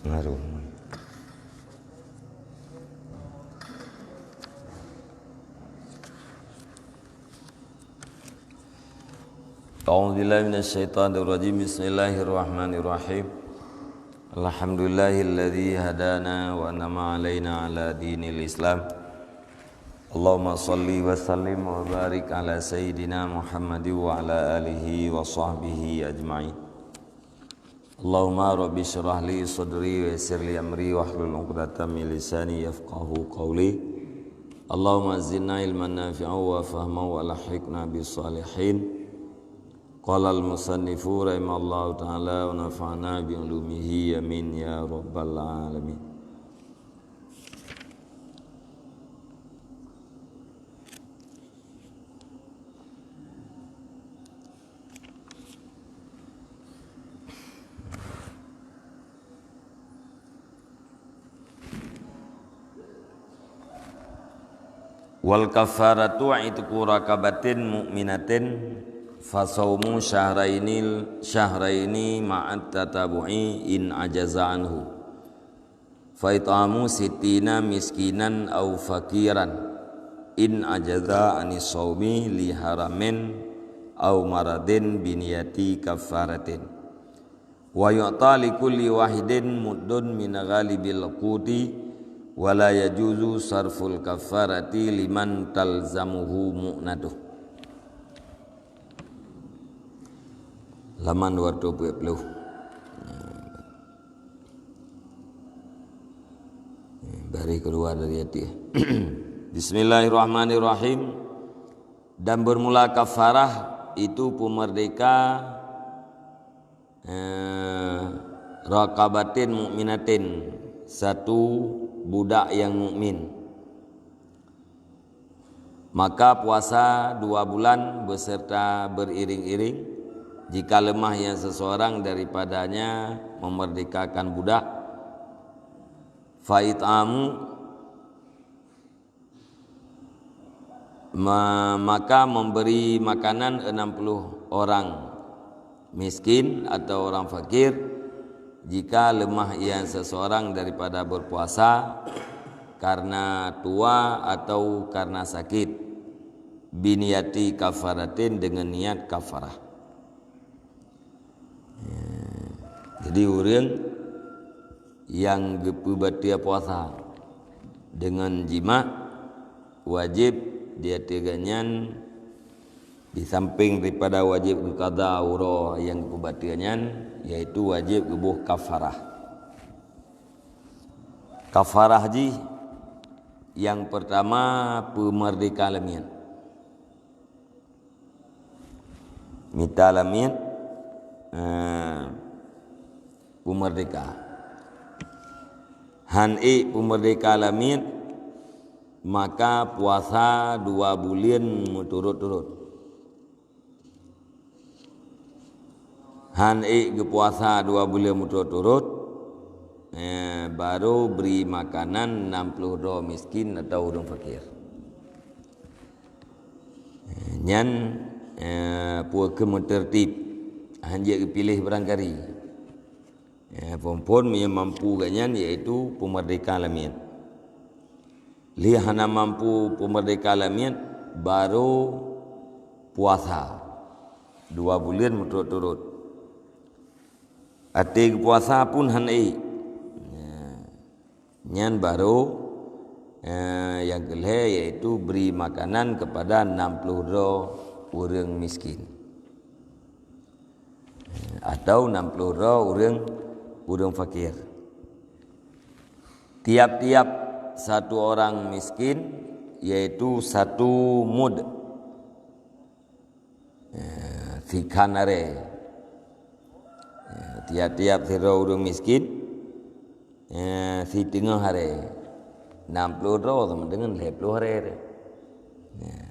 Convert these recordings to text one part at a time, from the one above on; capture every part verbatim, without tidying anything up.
Ngaruh. A'udzubillahi minasyaitonirrajim. Bismillahirrahmanirrahim. Alhamdulillahilladzi hadana wa an'ama 'alaina 'ala dinil Islam. Allahumma shalli wa sallim wa barik 'ala sayyidina Muhammadin wa 'ala alihi wa shahbihi ajma'in. Allahumma rabbi shrah li sadri wa yassir li amri wahlul 'uqdatam min lisani yafqahu qawli. Allahumma zidna ilman nafi'a wa fahma wa alhiqna bis salihin. Qala al musannifu rahimallahu ta'ala wa nafa'na bi ulumihi, amin ya rabbal alamin. Wal kaffaratu itqu raqabatin mu'minatin fasaumu syahraini, syahraini ma'at tatabu'i in ajaza anhu. Fa it'amu sittina miskinan au faqiran in ajaza anis saumi li haramin au maradin biniyati kaffaratin. Wa yu'ta likulli wahidin muddun min ghalibil quti wa la yajuzu sarful kaffarati liman talzamuhu mu'natuh. Laman dua ratus empat puluh. Bari keluar dari hati. Bismillahirrahmanirrahim. Dan bermula kafarah itu pemerdeka, eh, raqabatin mu'minatin, satu budak yang mukmin. Maka puasa dua bulan beserta beriring-iring, jika lemah yang seseorang daripadanya memerdekakan budak, fa it'amu, ma-, maka memberi makanan enam puluh orang miskin atau orang fakir, jika lemah ia seseorang daripada berpuasa karena tua atau karena sakit, biniyati kafaratin, dengan niat kafarah. Ya. Jadi, ureuëng nyang geupeubateue puasa deungon jima', wajéb di ateueh geuhnyan, di sampéng daripada wajéb geuqadha uroe nyang geupeubateue nyan, yaitu wajéb geuboh kafarah. Kafarah jih nyang peurtama, peumeurdeka lamiet. Mita lamiet, eh, peumeurdeka. Han ék peumeurdeka lamiet, maka puasa dua buleuen meuturot-turot. Han ék geupuasa dua buleuen meuturot-turot, eh, barô bri makanan nam ploh droe miskin atawa ureuëng fakir. Nyan, eh, peue keuh meuteurtib, han jeuet geupiléh barangkari. Eh, phon-phon meunyoe mampu geuhnyan, yaitu peumeurdeka lamiet. Lé hana mampu peumeurdeka lamiet, barô puasa dua buleuen meuturot-turot. Até geupuasa pun han ék. Nyan barô, eh, nyang keulhée, yaitu bri makanan keupada nam ploh droe ureuëng miskin, eh, atau nam ploh droe ureuëng, ureuëng fakir. Tiap-tiap satu orang miskin, yaitu satu mud. Eh, sikhan aré. Eh, tiap-tiap sidroe ureuëng miskin, eh, siteungoh aré. Nam ploh droe sama dengan lhée ploh aré. Eh.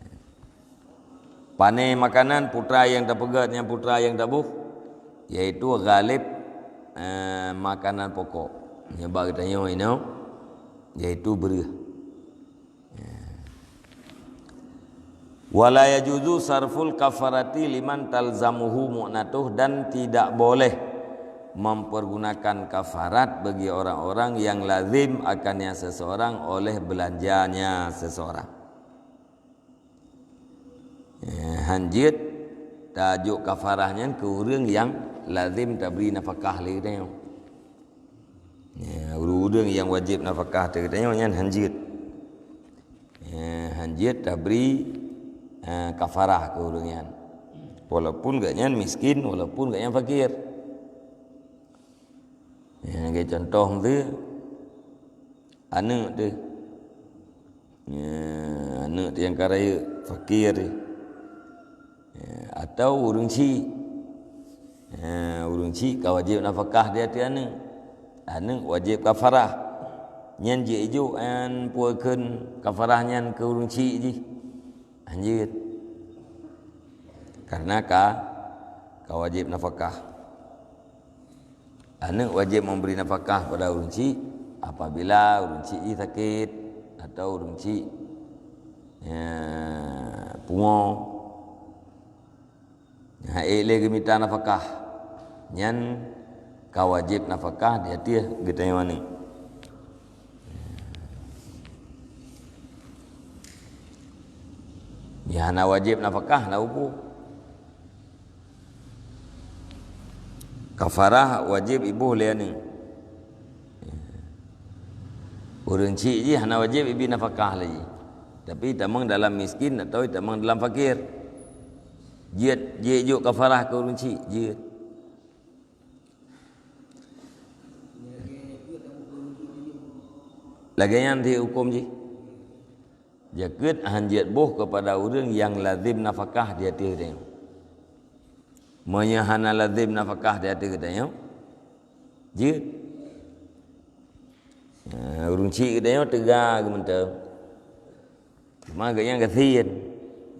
Pané makanan putra nyang tapeugét nyan putra nyang taboh, yaitu ghalib, eh, makanan pokok. Nyang bak geutanyoe inoe, yaitu beureueh. Wala yajuzu sarful kafarati liman talzamuhu mu'natuh, dan tidak boleh mempergunakan kafarat bagi orang-orang yang lazim akannya seseorang oleh belanjanya seseorang. Eh, han jeuet tajok kafarah nyan keu ureuëng nyang lazim tabri nafakah lé geutanyoe. Ya, ureuëng-ureuëng nyang wajéb nafakah ateueh geutanyoe nyan han jeuet. Ya, han jeuet tabri, eh, kafarah keu ureuëng nyan. Walaupun gobnyan miskin, walaupun gobnyan fakir. Ya, lagée contoh tu, aneuëk tu. Ya, aneuëk tu nyang ka rayeuk, fakir tu. Ya, atau ureuëng chik. Ya, ureuëng chik ka wajéb nafakah di ateueh aneuëk. Aneuëk wajéb kafarah. Nyan jeuet ijok nyan peue kheun kafarah nyan keu ureuëng chik jih. Han jeuet. Karena ka, ka wajéb nafakah. Aneuëk wajéb memberi nafakah pada ureuëng chik apabila ureuëng chik jih sakét atau ureuëng chik, ya, pungo. Hana ék lé geumita nafakah. Nyan ka wajéb nafakah di ateueh geutanyoe aneuëk. Nyang hana wajéb nafakah na upu. Kafarah wajéb iboh lé aneuëk. Ureuëng chik jih hana wajéb ibi nafakah lé jih. Tapi tamong dalam miskin atau tamong dalam fakir. Jeuet, jeuet jok kafarah keu ureuëng chik, jeuet. Lagée nyan di huköm jih. Jakeuet han jeuet boh keupada ureuëng nyang lazim nafakah di ateueh geutanyoe. Meunyoe hana lazim nafakah di ateueh geutanyoe, jeuet. Ha, ureuëng chik geutanyoe teuga geumeunteung. Cuma gobnyan gasien.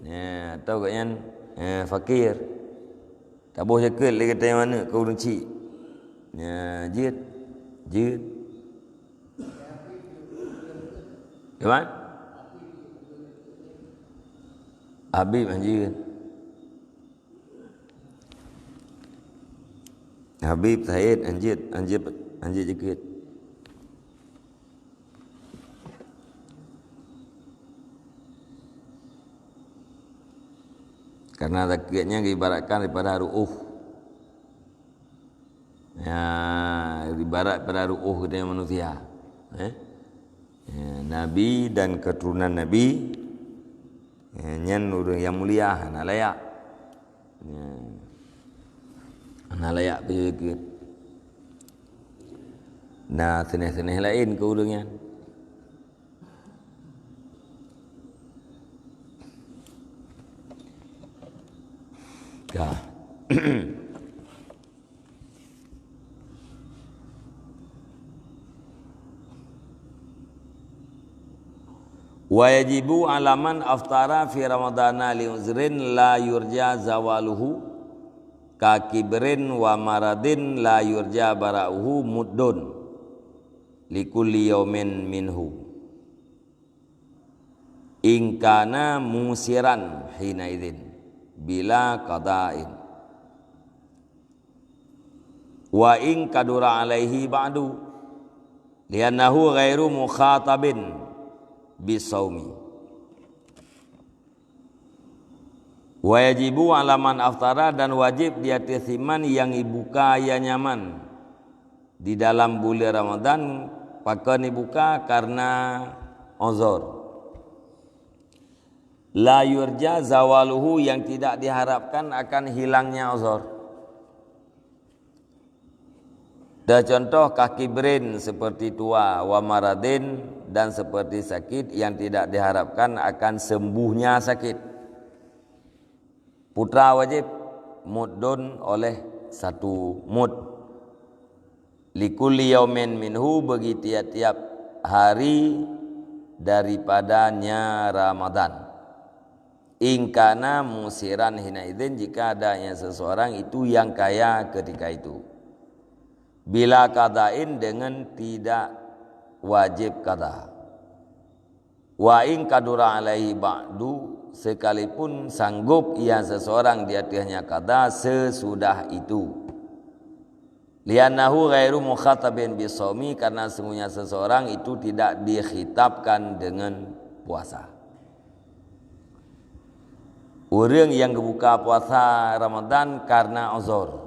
Ya, atau gobnyan, ya, fakir. Taboh jakeuet lé geutanyoe aneuëk keu ureuëng chik. Ya, jeuet. Jeuet. Teuma? Habib han jeuet. Habib Said han jeuet, han jeuet, han jeuet jakeuet. Karena zakeuet nyan geuibaratkan daripada ru'uh. Ya, ibarat pada ru'uh geutanyoe manusia. Eh? Ya, Nabi dan keturunan Nabi, ya, nyan ureuëng nyang mulia, hana layak. Ya. Hana layak peujeuet. Na seuneh-seuneh laén keu ureuëng nyan. Ka. Wa yajibu 'ala man aftara fi ramadana li uzrin la yurja zawaluhu, ka kibrin wa maradin la yurja bara'uhu, muddun likulli yaumin minhu, in kana musiran hina idzin bila qada'in, wa in kadura alaihi ba'du, li'annahu ghairu mukhatabin bisaumi. Wa yajibu 'ala man aftara, dan wajéb di ateueh siman nyang ibuka nyang nyaman di dalam buleuen Ramadhan, pakon ibuka? Karena uzur. La yurja zawaluhu, yang tidak diharapkan akan hilangnya uzur. Teucontoh ka kibrin seperti tua, wa maradin, dan seperti sakit yang tidak diharapkan akan sembuhnya sakit. Putra wajib, muddun oleh satu mud. Likulli yaumin minhu, bagi tiap-tiap hari daripadanya Ramadan. In kana musiran hina idzin, jika adanya seseorang itu yang kaya ketika itu. Bila qadain, dengan tidak wajib qada. Wa in kadura alaihi ba'du, sekalipun sanggup ia seseorang di atasnya qada sesudah itu. Li'annahu ghairu mukhatabin bisaumi, karena sesungguhnya seseorang itu tidak dikhitabkan dengan puasa. Ureuëng nyang geubuka puasa Ramadan karena uzur.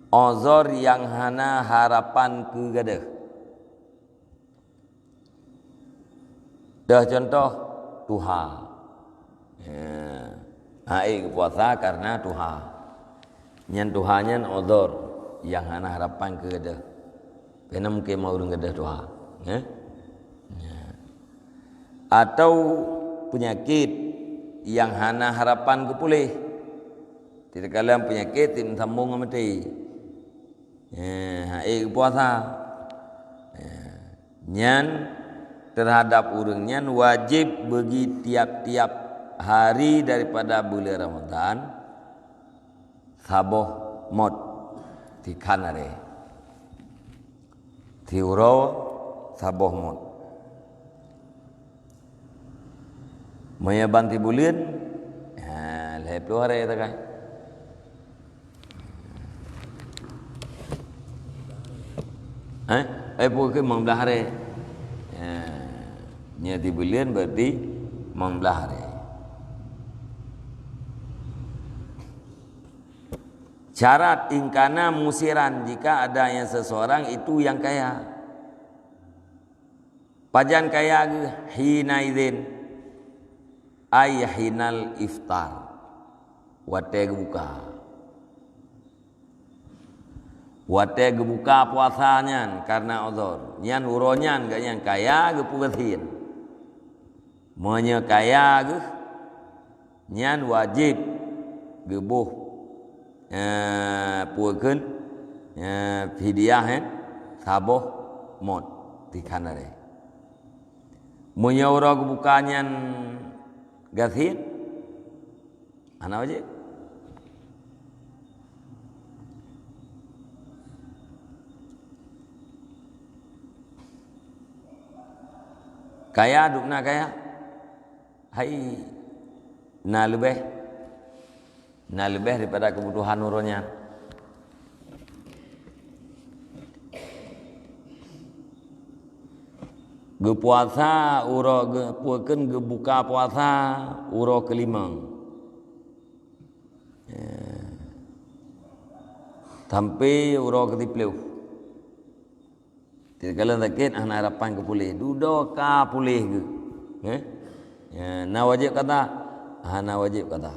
Uzur nyang hana harapan keu gadeuh. Dah contoh, tuha. Ya. Hai geupuasa karena tuha. Nyan tuha nyan uzur nyang hana harapan keu gadeuh. Kena mungkin mau ureuëng gadeuh tuha. Ya. Ya. Atau penyakit nyang hana harapan geupuléh. Tidak kala penyakit tim sambung ngon maté. Eh, hai geupuasa. Eh, nyan terhadap ureuëng nyan wajib bagi tiap-tiap hari daripada bulan Ramadan saboh mot tikhan aré. Tiuroe saboh mot. Meunyoe ban tibuleuen, ha, lhèe ploh aré takai. Eh? Eh, pukon limong blaih aré. Ya. Nyoe tibuleuen berarti limong blaih aré. Syarat, in kana musiran, jika adanya seseorang itu yang kaya. Pajan kaya geuh? Hina idzin, ai hinal iftar, watée geubuka. Watée geubuka puasa nyan karena uzur, nyan uroe nyan gobnyan kaya geupeugasien. Meunyoe kaya geuh, nyan wajéb geuboh, eh, peue kheun, eh, fidyah, eh, saboh mot tikhan aré. Meunyoe uroe geubuka nyan gasien, hana wajéb. Kaya, dum na kaya. Hai, na leubeh, na leubeh daripada keubutuhan uroe nyan. Geupuasa uroe geu-, peue kheun geubuka puasa uroe keulimong. Ya. Sampai uroe keusiploh. Tatkala sakét, hana harapan keu puléh. Dudoe ka puléh geuh. Eh? Ya, na wajéb qada? Hana wajéb qada.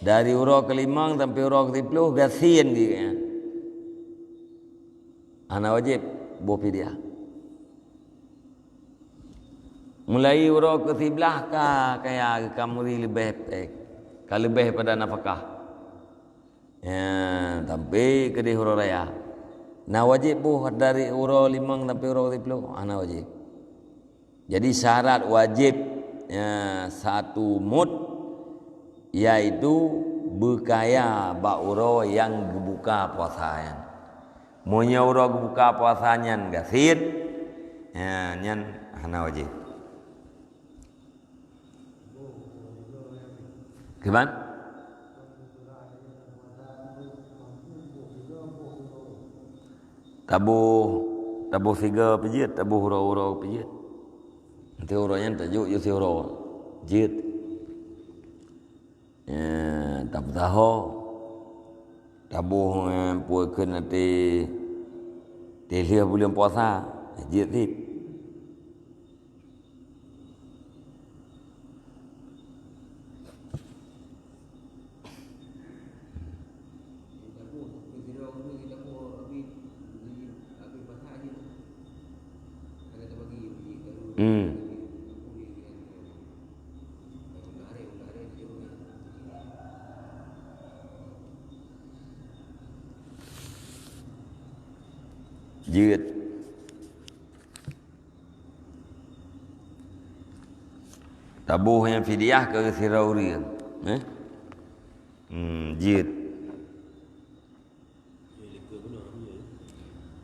Dari uroe keulimong sampai uroe keusiploh gasien geuh, ya. Hana wajéb boh fidyah. Mulai uroe keusiblaih ka kaya geuh, ka meuri leubeh, eh, ka leubeh pada nafakah. Ya, sampai keudeh uroe raya. Na wajéb boh dari uroe limong sampai uroe keusiploh? Hana wajéb. Jadi syarat wajéb, ya, satu mut, yaitu beukaya bak uroe nyang geubuka puasa nyan. Meunyoe uroe geubuka puasa nyan gasien, ya, nyan hana wajéb. Kiban? Taboh, taboh sigoe pih jeuet, taboh uroe-uroe pih jeuet. Nanti uroe nyan tajok jeuet siuroe. Jeuet. Ya, tapeutaho. Taboh, eh, peue kheun nanti, teuh lheueh buleuen puasa. Jeuet cit. Hmm. Jeuet. Taboh nyang fidyah keu sidroe ureuëng. Eh? Hmm, jeuet.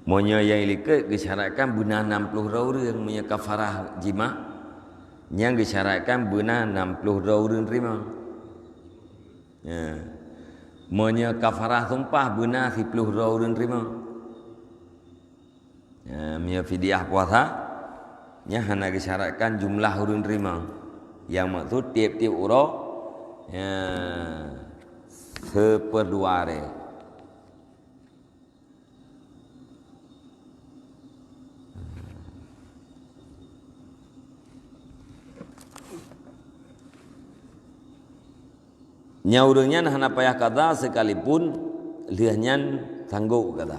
Meunyoe nyang ilikot geusyaratkan beuna nam ploh droe ureuëng, meunyoe kafarah jima, nyang geusyaratkan beuna nam ploh droe ureuëng teurimong. Ya. Meunyoe kafarah sumpah beuna siplôh droe ureuëng teurimong. Ya, meunyoe fidyah puasa, nyan hana geusyaratkan jumlah ureuëng teurimong. Nyang maksud tieb-tieb uroe, ya, seupeurdua ré. Nyang ureuëng nyan hana payah kada sekalipun lheueh nyan sanggob kada.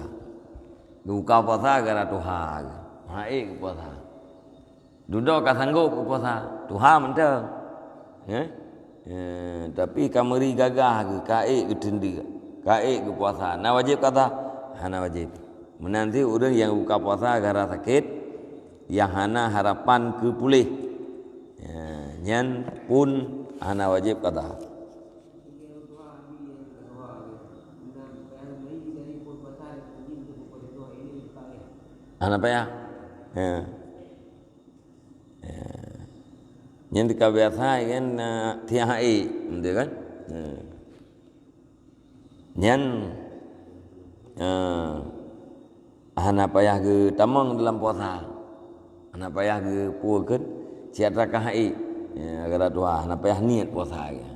Geubuka puasa gara tuha, hana ék geupuasa. Dudoe ka sanggob geupuasa, tuha mantong. Eh? Eh, tapi ka meuri gagah geuh, ka ék geuteundeuk, ka ék geupuasa. Na wajéb kada? Hana wajéb. Meunan cit ureuëng nyang buka puasa gara sakét, nyang hana harapan keu puléh, ya, nyan pun hana wajéb kada. Hana payah. Ya. Ya. Nyan teuka biasa kan, na tiah hai, betul kan? Ya. Nyan, eh, hana payah geutamong dalam puasa. Hana payah geupukeun siat rakah hai. Ya, gara tuha, hana payah niet puasa lagée.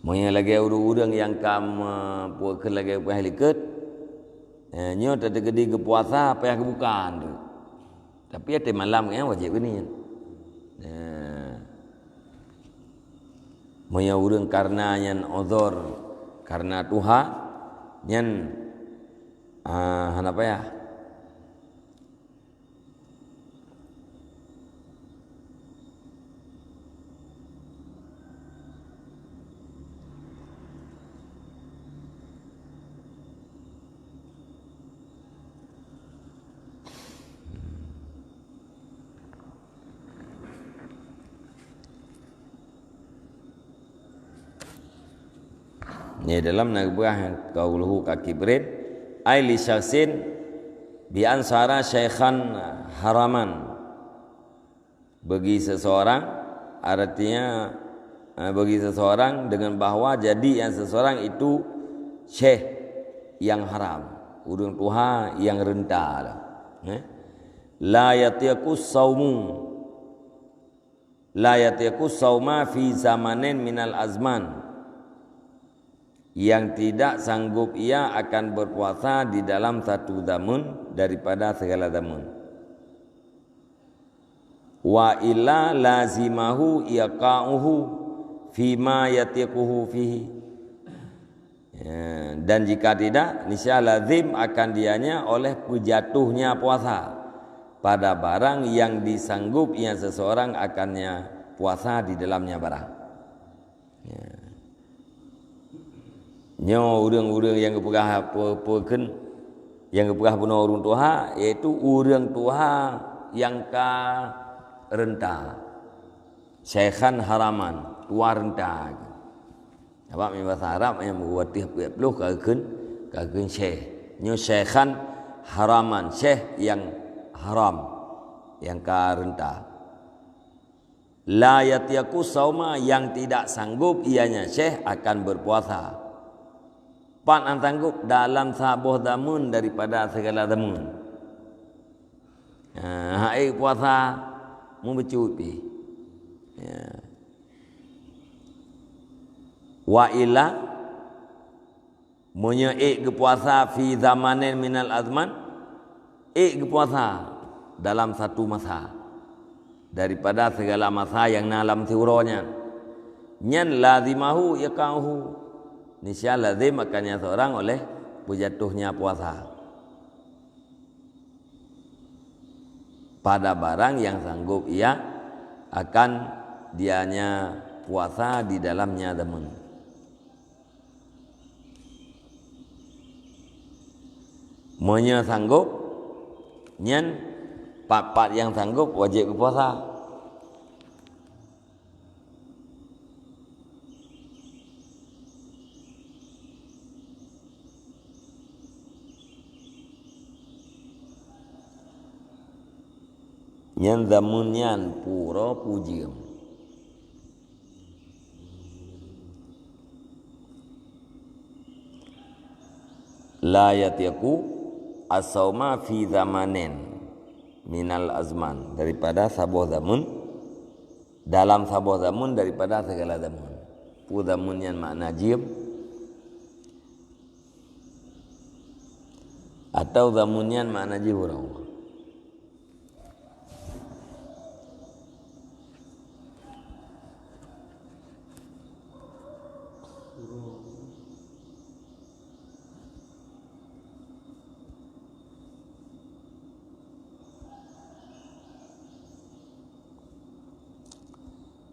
Meunyoe lagée ureuëng-ureuëng nyang ka meupukeun lagée payah likot, eh, nyoe teukeudi geupuasa payah geubuka tu. Tapi até malam nyan wajéb geuniet. Nah, meunyoe ureuëng karena nyan uzur, karena tuha, nyan, ah, hana payah. Ni dalam na geupeugah qauluhu ka kibrin, ai li syakhsin bi an sara syaikhan haraman. Bagi seseorang, artinya, eh, bagi seseorang dengan bahwa jadi yang seseorang itu syekh yang haram, ureuëng tuha nyang reunta. Eh? La yatiqu saumu. La yatiqu sauma fi zamanin minal azman. Yang tidak sanggup ia akan berpuasa di dalam satu zaman daripada segala zaman. Wa illa lazimahu iqa'uhu fima yatiquhu fihi. Ya, dan jika tidak, niscaya lazim akan dianya oleh peujatuhnya puasa pada barang yang disanggup ia seseorang akannya puasa di dalamnya barang. Ya. Nyoe ureuëng-ureuëng nyang geupeugah peue-peue kheun, nyang geupeugah bunoe ureuëng tuha, yaitu ureuëng tuha nyang ka reunta. Syaikhan haraman, tuha reunta. Sabab meunyoe basa Arab nyang meuateueh peuet ploh ka geukheun, ka geukheun syekh. Nyoe syaikhan haraman, syekh nyang haram, nyang ka reunta. La yatiqu sauma, yang tidak sanggup ianya syekh akan berpuasa. Pat han sanggup dalam saboh zaman daripada segala zaman. Ha, hai puasa meubecut pih. Ya. Wa illa, meunyoe ék geupuasa fi zamanin minal azman, ék geupuasa dalam satu masa daripada segala masa nyang na lam siuroe nyan, nyan lazimahu iqa'uhu, niscaya lazim akannya seorang oleh peujatuhnya puasa pada barang yang sanggup ia akan dianya puasa di dalamnya zaman. Meunyoe sanggob, nyan pat-pat nyang sanggob wajéb geupuasa. Nyan zaman nyan pura pujeuem. La yatiqu as-sauma fi zamanin minal azman, daripada saboh zamun, dalam saboh zamun daripada segala zamun. Peue zamun nyan makna jeuem, atau zamun nyan makna jih uroe.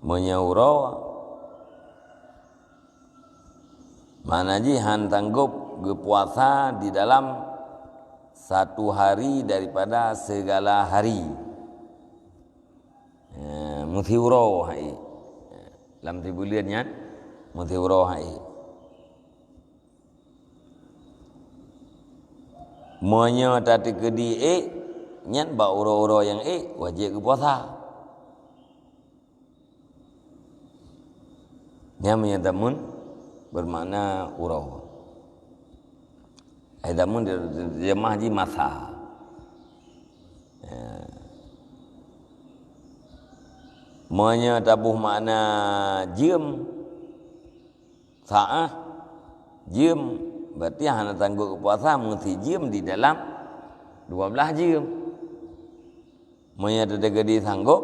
Meunyoe uroe, makna jih hán sanggob geupuasa di dalam satu hari daripada segala hari. Eh, meusiuroe hai. Lam sibuleuen nyan, meusiuroe hai. Meunyoe tateukeudi ék, nyan bak uroe-uroe nyang ék, wajéb geupuasa. Nyan meunyoe zamun bermakna uroe. Ai zamun di-, di-, diterjemah jih masa. Ya. Meunyoe taboh makna jeuem, saah, jeuem, berarti hana sanggob geupuasa, meusti jeuem di dalam dua blaih jeuem. Meunyoe tateukeudi sanggob,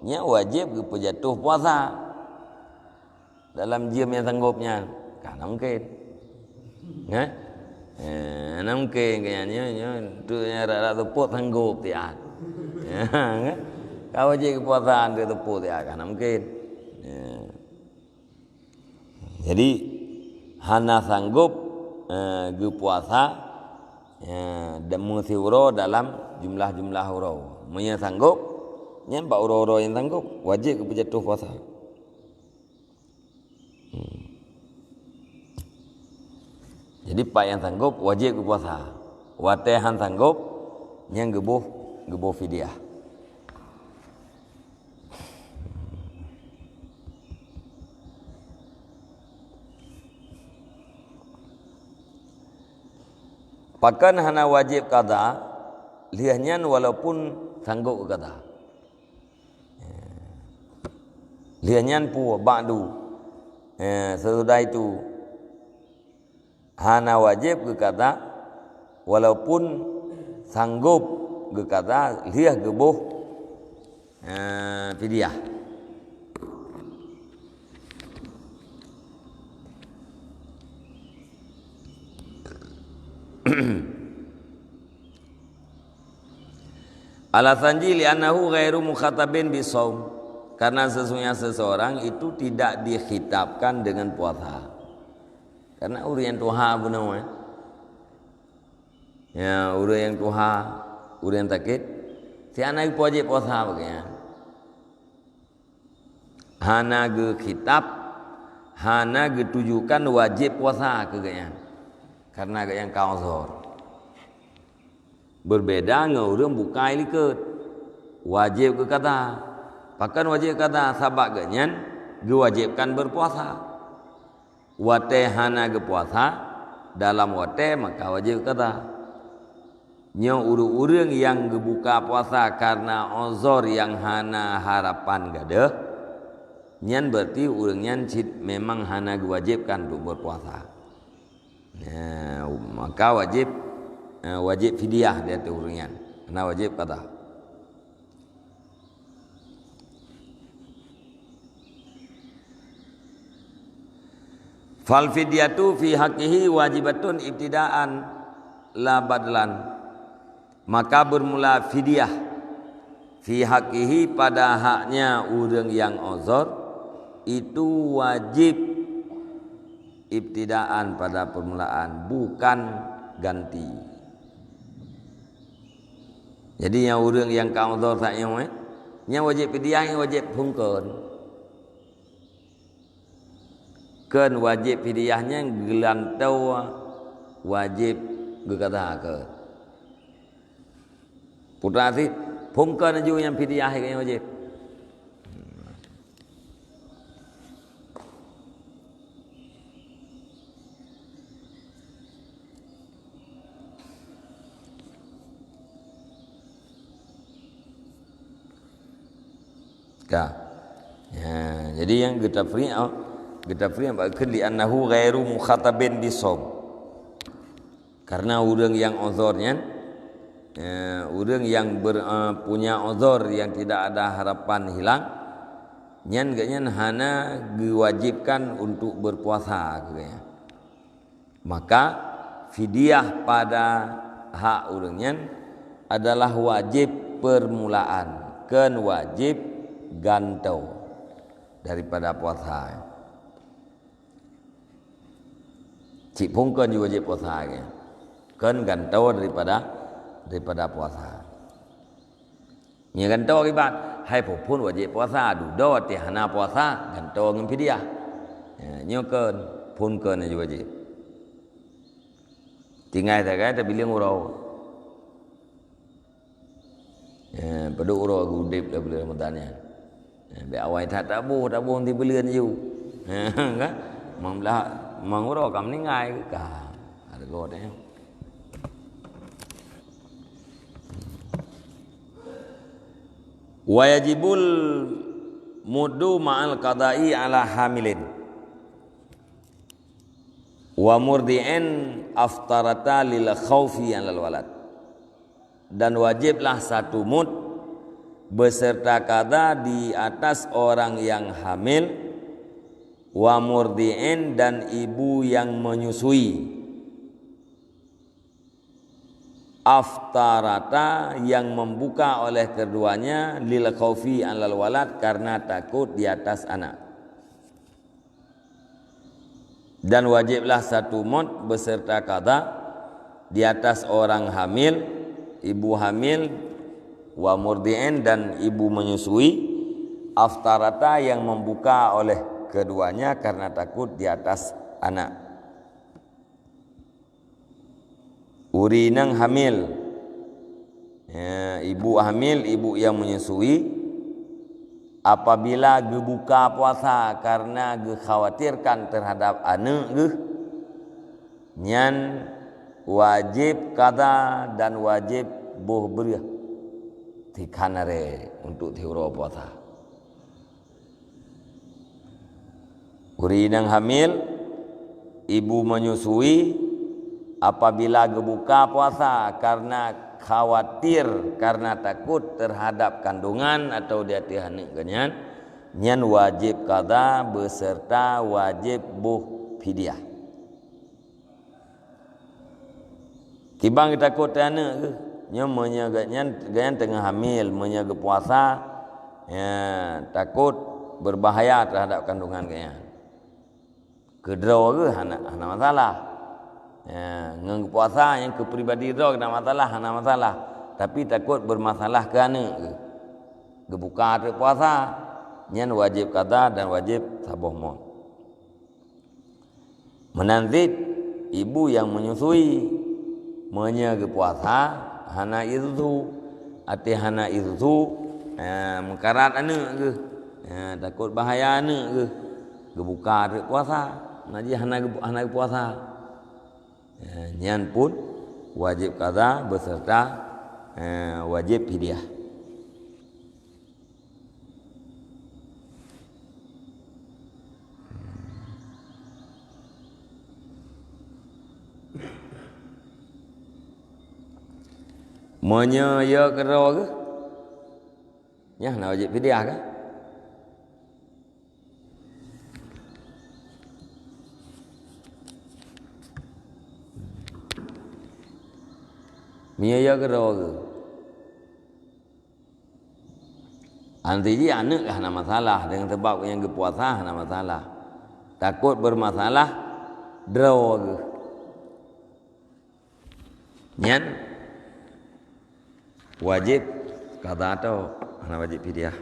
nyan wajéb geupeujatoh puasa dalam jeuem nyang sanggob nyan. Ka hana mungken. Hah? Eh, hana mungken keu nyan, nyoe, nyoe, tu nyang rab-rab seupôt sanggob tiat. Ka wajéb geupuasa, hana seupôt tiat, ka hana mungken. Ya. Jadi, hana sanggob, eh, geupuasa, eh, dan meusiuroe dalam jumlah-jumlah uroe. Meunyoe sanggob, nyan bak uroe-uroe nyang sanggob, wajéb geupeujatoh puasa. Hmm. Jadi, pat nyang sanggob, wajéb geupuasa. Watée hán sanggob, nyan geuboh, geuboh fidyah. Pakon hana wajéb qadha, lheueh nyan walaupun sanggob geuqadha. Lheueh nyan peue ba'du. Eh, sesudah itu, hana wajéb geuqadha, walaupun sanggob geuqadha, lheueh geuboh, eh, fidyah. Alasan jih, "Li'annahu ghairu mukhatabin bisaum." Karena sesungguhnya seseorang itu tidak dikhitabkan dengan puasa. Karena ureuëng nyang tuha bunoe, eh. Ya, ureuëng nyang tuha, ureuëng nyang sakét, si hana geupeujeuet puasa bak gobnyan. Hana geukhitab, hana geutujukan wajéb puasa keu gobnyan, karena gobnyan ka uzur. Beubeda ngon ureuëng bukai likot, wajéb geuqadha. Pakon wajéb qadha? Sabab gobnyan geuwajébkan beupuasa. Watée hana geupuasa dalam watée, maka wajéb qadha. Nyoe ureuëng-ureuëng nyang geubuka puasa kareuna uzur nyang hana harapan gadôh, nyan berarti ureuëng nyan cit memang hana geuwajébkan untuk beupuasa. Nah, maka wajéb, eh, wajéb fidyah di ateueh ureuëng nyan, hana wajéb qadha. Fal fidyatu fi haqqihi wajibatun ibtidaan la badlan. Maka bermula fidyah fi haqqihi pada haknya ureuëng nyang uzur itu wajéb ibtidaan pada permulaan, bukan ganti. Jadi nyang ureuëng nyang ka uzur saat nyoe, eh, nyang wajéb fidyah, nyang wajéb phungkeun. Kon wajéb fidyah nyan geulantoe wajéb geuqadha keu. Putra sit, phungkeun laju nyang fidyah nyang wajéb. Dah. Ya, jadi nyang geutafriq, geutafriq bak kheun, "Li'annahu ghairu mukhatabin bishaum." Karena ureuëng nyang uzur nyan, eh, ureuëng nyang ber-, eh, punya uzur yang tidak ada harapan hilang, nyan geuhnyan hana geuwajibkan untuk berpuasa, kheun geuhnyan. Maka fidyah pada hak ureuëng nyan adalah wajib permulaan, kon wajib gantoe daripada puasa. Cit phon kon wajib puasa, kon gantoe daripada, daripada puasa. Nyoe gantoe akibat, hai phon-phon wajéb puasa, dudoe teuh hana puasa, gantoe ngon fidyah. Ya, nyoe kon, phon kon nyang wajéb. Tinggai sagai tabileueng uroe. Ya, padub uroe geuudeb lam buleuen Ramadhan nyan. Ya, bèk awai that taboh, taboh ngon sibuleuen ju. Ya, kan? Mang blah, mang uroe ka meuninggai ka. Hareuga teuh nyoe. Wa yajibul muddu ma'al qada'i ala hamilin wa murdi'in aftarata lil khaufi 'alal walad. Dan wajiblah satu mud beserta qada di atas orang yang hamil, wa murdi'in, dan ibu yang menyusui. Aftarata, yang membuka oleh keduanya, lil khaufi 'alal walad, karena takut di atas anak. Dan wajiblah satu mud beserta qada di atas orang hamil, ibu hamil, wa murdi'in, dan ibu menyusui, aftarata, yang membuka oleh keduanya karena takut di atas anak. Ureuëng nyang hamil, ya, ibu hamil, ibu yang menyusui, apabila geubuka puasa karena geukhawatirkan terhadap aneuëk geuh, nyan wajéb qada dan wajéb boh breueh tikhan aré untuk tiep uroe puasa. Ureuëng nyang hamil, ibu menyusui, apabila geubuka puasa karena khawatir, karena takut terhadap kandungan atau di ateueh aneuëk geuh nyan, nyan wajéb qada beserta wajéb boh fidyah. Kiban geutakot teuh aneuëk geuh. Nyoe meunyoe geuhnyan, geuhnyan teungoh hamil, meunyoe geupuasa, ya, takot berbahaya terhadap kandungan geuhnyan. Keudroe geuh hana, hana masalah. Ya, ngon geupuasa nyang keu pribadi droe keunan masalah, hana masalah. Tapi takot bermasalah keu aneuëk geuh. Geubuka teuk puasa, nyan wajéb qada dan wajéb saboh mud. Meunan cit ibu nyang menyusui, meunyoe geupuasa hana ié susu, até hana ié susu, eh, meukarat aneuëk geuh, eh, takot bahaya aneuëk geuh, geubuka teuk puasa, na jih hana geu-, hana geupuasa. Eh, nyan pun wajéb qada beserta, eh, wajéb fidyah. Meunyoe yö keudroe geuh, nyan hana wajéb fidyah kah? Meunyoe yö keudroe geuh. Anti jih aneuëk hana masalah, deungon sabab nyang geupuasa hana masalah. Takot bermasalah droe geuh. Nyan wajéb qada atau hana wajéb fidyah.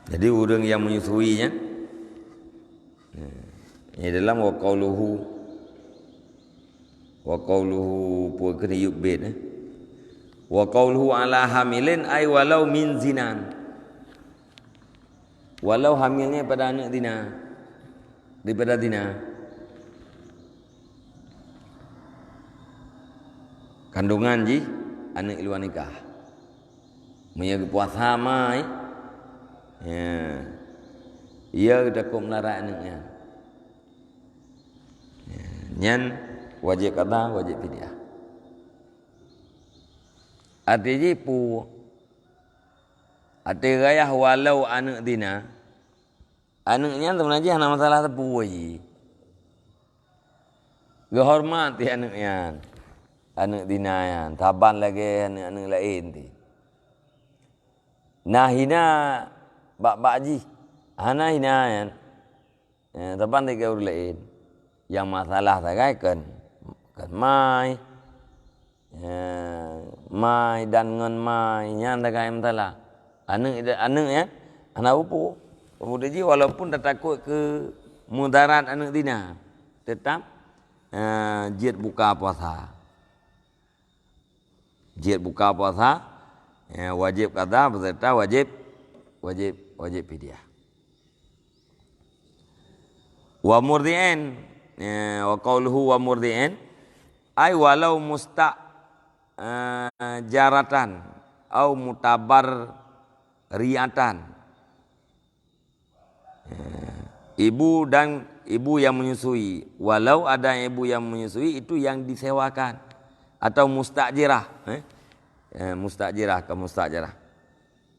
Jadi ureuëng nyang menyusui nyan, ya, di dalam wa qauluhu, wa qauluhu peue keuneuk yub bit, eh? Wa qauluhu ala hamilin, ai walau min zinan. Walau hamilnya pada aneuk zina, daripada zina. Kandungan jih aneuk luwa nikah. Meunyoe geupuasa mai, ya, ya geutakot meularat aneuk nyan. Ya, nyan wajéb qadha, wajéb fidyah. Arti jih pu-, arti ghayah walau aneuk zina, aneuk nyan seubeuna jih hana masalah teupeu jih. Geuhoreumat ti aneuk nyan, aneuk zina nyan, saban lagée aneuk-aneuk laén ti. Na hina bak-bak jih, hana hina nyan. Eh, saban lagée ureuëng laén. Nyang masalah sagai kon, kon mai. Eh, mai dan ngon mai, nyan sagai masalah. Aneuk, aneuk nyan hana peue-peue. Peumuda jih walaupun tatakot keu mudarat aneuk zina, teutap, eh, jeuet buka puasa. Jeuet buka puasa, eh, wajéb qadha beserta wajéb, wajéb, wajéb fidyah. Wa murdi'in, eh, wa qauluhu wa murdi'in, ai walau musta-, eh, jaratan au mutabar riatan. Eh, ibu dan ibu yang menyusui, walau ada ibu yang menyusui, itu yang disewakan atau mustajirah, eh? Eh, mustajirah ke mustajirah.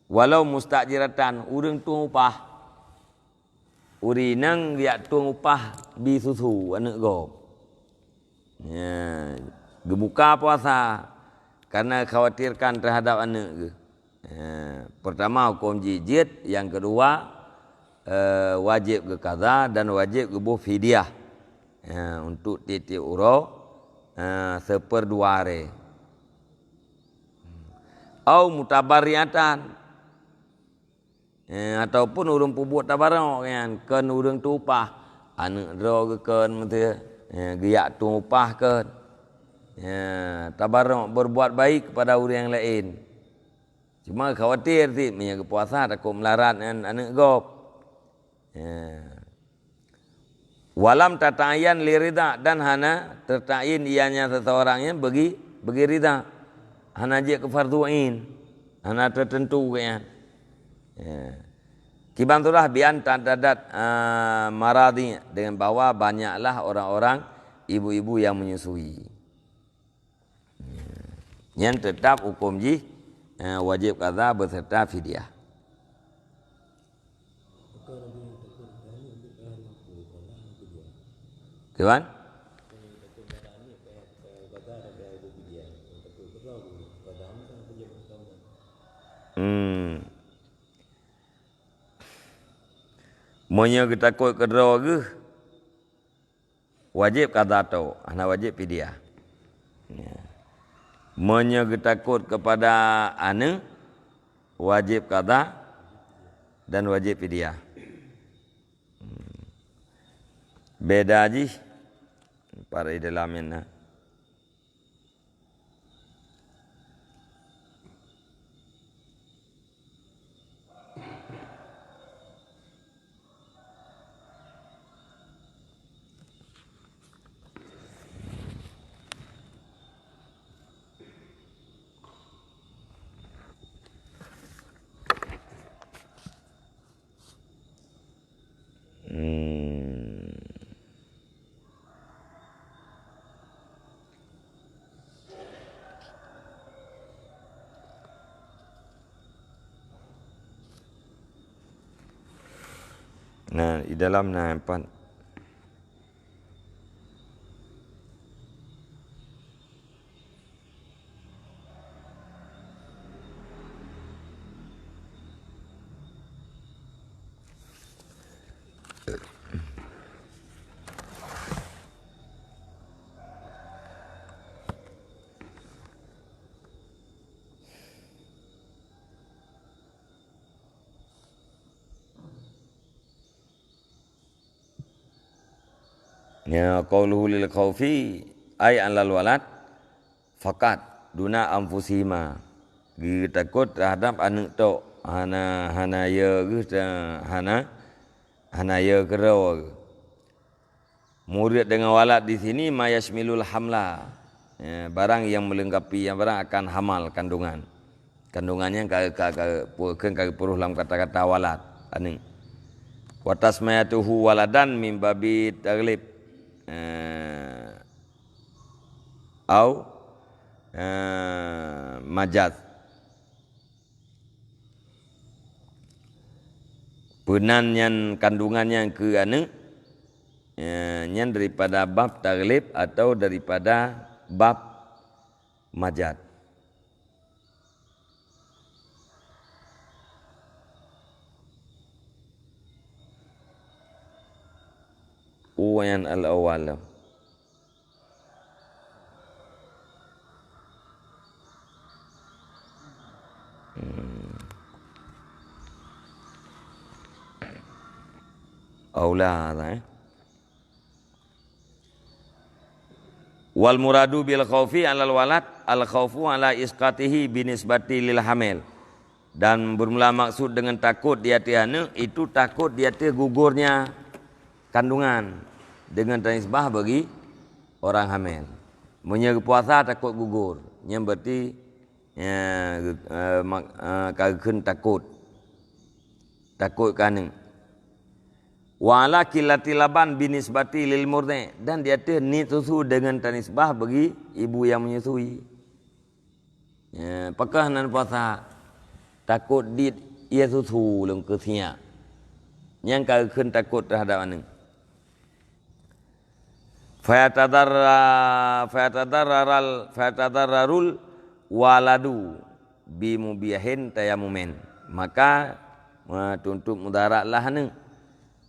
Walau mustajiratan, ureuëng tueng upah. Ureuëng inong geujak tueng upah bi susu aneuk gob. Ya, geubuka puasa karena khawatirkan terhadap aneuk geuh. Ya, pertama huköm jih jeuet, yang kedua, eh, wajéb geuqadha dan wajéb geuboh fidyah, ya, untuk tiep-tiep uroe, eh, seuperdua hari. Au mutabarriatan, eh, ataupun ureuëng peubuet tabarok nyan, kon ureuëng tueng upah, aneuk droe geuh kon, eh, geujak tueng upah kon. Eh, tabarok, berbuat baik kepada ureuëng laén. Cuma khawatir cit meunyoe geupuasa takot meularat ngon aneuk gob. Eh. Walam tata'ayyan li ridha, dan hana teutayin ianya seseorang nyan bagi, bagi ridha. Hana jeuet keu fardhu ain. Hana teuteuntu keu nyan. Ya. Kiban surah bi an ta'addadat, ah, maradhi, dengan bahwa banyaklah orang-orang ibu-ibu yang menyusui. Nyan teutap huköm jih, eh, wajéb qadha beserta fidyah. Kiban? Hmm. Meunyoe geutakot keu droe geuh, wajéb qadha tok, hana wajéb fidyah. Ya. Meunyoe geutakot keupada aneuk, wajéb qadha dan wajéb fidyah. Hmm. Beda jih para di dalam nyan na. Hmm. Nah, di dalam na empat. Ya, qauluhu lil khaufi, ai alal walad faqat. duna anfusihima. Geutakot terhadap aneuk tok, hana, hana ya geuh, hana, hana ya keudroe geuh. Murid dengan walad di sini ma yashmilul hamla. Ya, barang yang melengkapi, yang barang akan hamal kandungan. Kandungan nyang ka, ka, ka, pu-, kheun ka geupeureuh lam kata-kata walad, aneuk. Wa tasmiyatuhu waladan min babi taglib. Eh, au, eh, majaz. Peunan nyan kandungan nyan keu aneuk, eh, nyan daripada bab taglib atau daripada bab majaz. Uwan al-awwal. Hmm. Aula, eh. Wal muradu bil khaufi alal walad, al khaufu ala isqatihi binisbati lil hamil. Dan bermula maksud dengan takot di ateueh aneuk, itu takot di ateueh gugurnya kandungan dengan tanisbah bagi orang hamil. Meunyoe geupuasa takot gugur, nyan berarti, ya, eh, mak-, eh, ka geukheun takot. Takot keu aneuk. Wa ala qillati laban binisbati lil murdi, dan di ateueh niet susu dengan tanisbah bagi ibu yang menyusui. Ya, pakon hana puasa? Takot dit ie susu lom keu siyak. Nyang ka geukheun takot terhadap aneuk. Fayatadarra-, fayatadarraral, fayatadarrarul waladu bimubihin tayamumin. Maka, eh, tuntot mudarat lah aneuk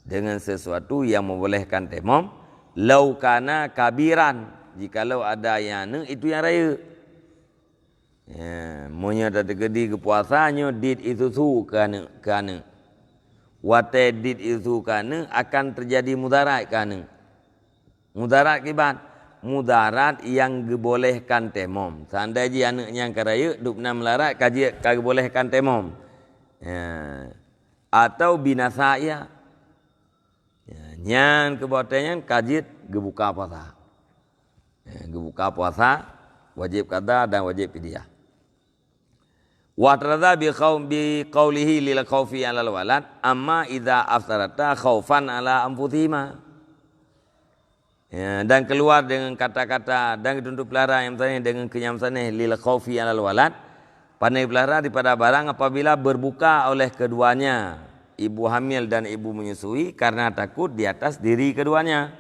dengan sesuatu yang membolehkan temom, lau kana kabiran, jikalau ada yang aneuk itu yang rayeuk. Ya, meunyoe tateukeudi geupuasa nyoe dit ie susu keu aneuk, keu aneuk. Watée dit ie susu keu aneuk akan teujadi mudarat keu aneuk. Mudarat kiban? Mudarat nyang geubolehkan temom. Seandai jih aneuk nyan ka rayeuk, dubna meularat ka jeuet ka geubolehkan temom. Ya. Atau binasa ia. Ya, nyan keu watée nyan ka jeuet geubuka puasa. Ya, geubuka puasa, wajéb qada dan wajéb fidyah. Wa taraza bi qaum-, bi qaulihi lil khaufi alal walad, amma idza aftarata khaufan ala anfusihima. Ya, dan keluar dengan kata-kata, dan geutuntot peulara nyang meusanéh dengan keu nyang meusanéh lil khaufi alal walad, pane peulara daripada barang apabila berbuka oleh keduanya, ibu hamil dan ibu menyusui, karena takut di atas diri keduanya.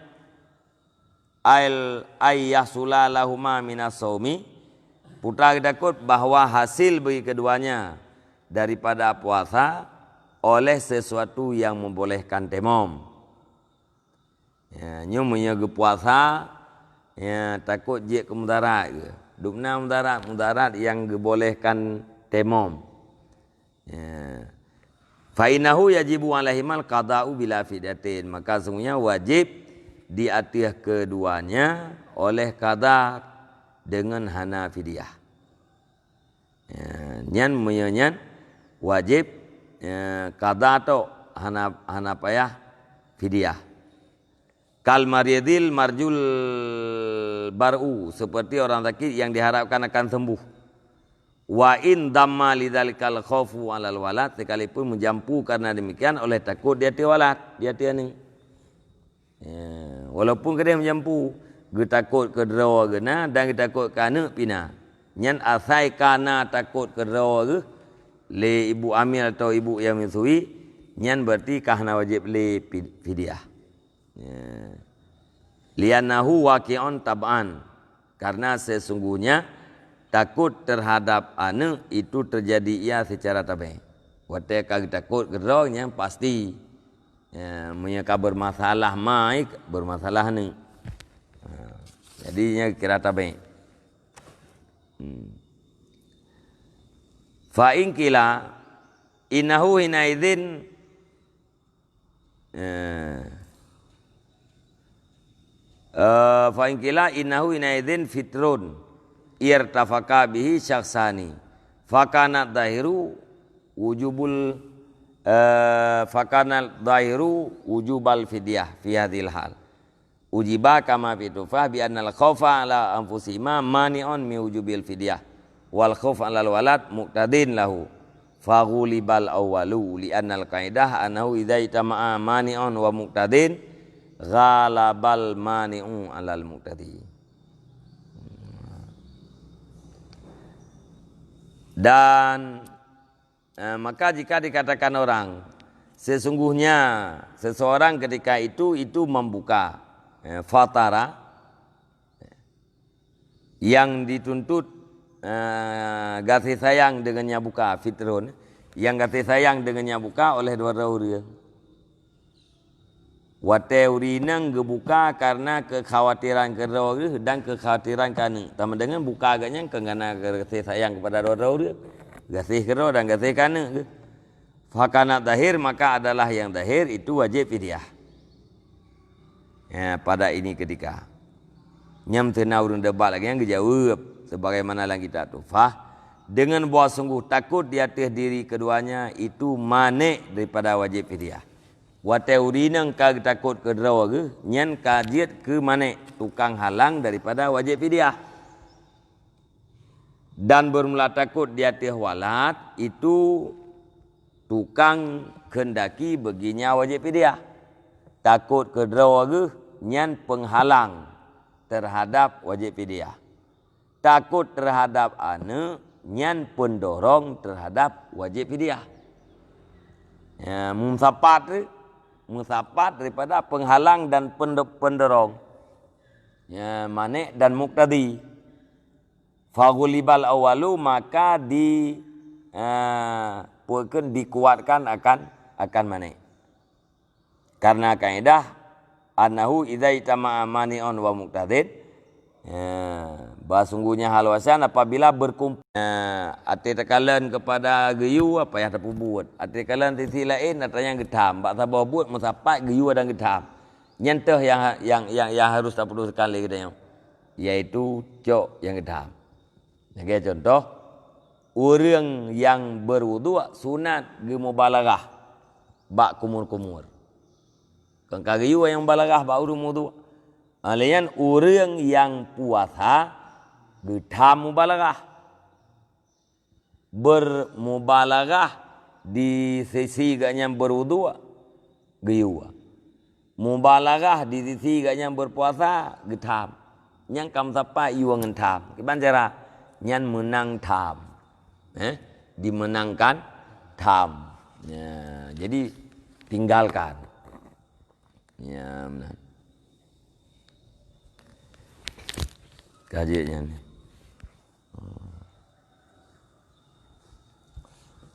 Ail, ay yahsula lahuma minas saumi, putra geutakot bahwa hasil bagi keduanya daripada puasa oleh sesuatu yang membolehkan temom. Ya, nyoe meunyoe geupuasa, ya, takot jeuet keu mudarat geuh. Dubna mudarat, mudarat nyang geubolehkan temom. Ya. Fa innahu yajibu alaihimal qada'u bila fidyatin. Maka sungguhnya wajib di ateueh keduanya oleh qada dengan hana fidyah. Ya, nyan meunyoe nyan wajib, ya, qada tok, hana, hana payah fidyah. Kal maridil marjul bar'u, seperti orang sakit yang diharapkan akan sembuh. Wa in damma lidzalikal khaufu alal walad, sekalipun meujampu karena demikian oleh takot di ateueh walad, di ateueh aneuk. Ya, walaupun keudeh meujampu, geutakot keu droe geuh na dan geutakot keu aneuk pih na. Nyan asai ka na takot keu droe geuh lé ibu hamil atau ibu nyang meusui, nyan berarti ka hana wajéb lé pi-, fidyah. Ya. Li'annahu waqi'un tab'an. Karena sesungguhnya takut terhadap aneuk itu terjadi ia secara tabi'i. Watée ka geutakot keu droe nyan pasti. Ya, meunyoe ka bermasalah ma, bermasalah aneuk. Ha, jadi nyan kira tabi'i. Hmm. Fa in qila innahu hina idzin Eh. Eh, fa in qila innahu inaidzin fitrun. irtafaqa bihi syakhsani. Fakanat zahiru wujubul, eh, fakanat zahiru wujubal fidyah fi hadzihil hal. Ujiba kama fi tuhfah bi annal khaufa ala anfusihima mani'un min wujubil fidyah. Wal khauf alal walad muqtadin lahu. Faghulibal awwalu li annal qaidah annahu idza ijtama'a mani'un wa muqtadin ghalabal mani'u alal muqtadi. Dan, eh, maka jika dikatakan orang, sesungguhnya seseorang ketika itu, itu membuka, eh, fatara, yang dituntut, eh, gaséh sayang deungon nyang buka, fitrun, yang gaséh sayang deungon nyang buka oleh dua droe ureuëng. Watée ureuëng inong geubuka kareuna keukhawatiran keudroe geuh dan keukhawatiran keuneuk. Teuma deungon buka geuh nyan keu kareuna gaséh sayang keupada dua droe ureuëng, gaséh keudroe dan gaséh keuneuk geuh. Fakanat zahir, maka adalah yang zahir itu wajib fidyah. Ya, pada ini ketika. Nyam teuna ureuëng debat lagée nyan geujaweueb sebagaimana lam kitab Tuhfah, dengan bahwa sungguh takut di atas diri keduanya itu manék daripada wajib fidyah. Watée ureuëng inong ka geutakot keudroe geuh, nyan ka jeuet keu manék, tukang halang daripada wajib fidyah. Dan bermula takut di atas walad itu tukang keundaki beuginya wajib fidyah. Takot keudroe geuh nyan peunghalang terhadap wajib fidyah. Takot terhadap aneuk nyan peundorong terhadap wajib fidyah. Ya, meusapat tu, meusapat daripada peunghalang dan peundo-, peundorong. Ya, manék dan muqtadi. Faghulibal awwalu, maka di, eh, peue kheun, dikuatkan akan, akan manék. Karena kaidah, annahu idza ijtama'a mani'un wa muqtadin, eh, bahwa sungguhnya hal wasan apabila berkumpul, eh, até takalon kepada geuyue, apa nyang tapeubuet. Até takalon sisi laén, atra nyang geutham. Bak saboh buet meusapat geuyue dan geutham. Nyan teuh nyang, nyang, nyang, nyang harus taputuskan lé geutanyoe, yaitu cok nyang geutham. Lagée contoh, ureuëng nyang beurwuduk sunat geumubalaghah bak kumur-kumur. Kon ka geuyue nyang mubalaghah bak ureuëng wuduk. Lé nyan ureuëng nyang puasa geutham mubalaghah. Beurmubalaghah di sisi gobnyan beurwuduk, geuyue. Mubalaghah di sisi gobnyan beurpuasa, geutham. Nyang ka meusapat yue ngon tham. Kiban cara? Nyan meunang tham. Eh? Dimenangkan tham. Ya, jadi tinggalkan. Ya, meunan. Ka jeuet nyan.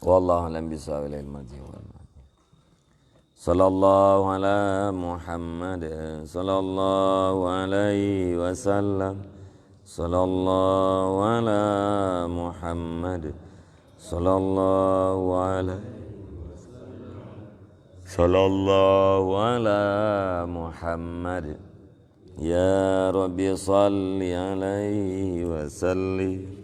Wallahu a'lam bissawab. Ilal marji wal ma'ad. Sallallahu ala Muhammad, sallallahu alaihi wasallam. Sallallahu ala Muhammad, sallallahu alaihi, sallallahu ala Muhammad. Ya Rabbi, salli alaihi wa sallim.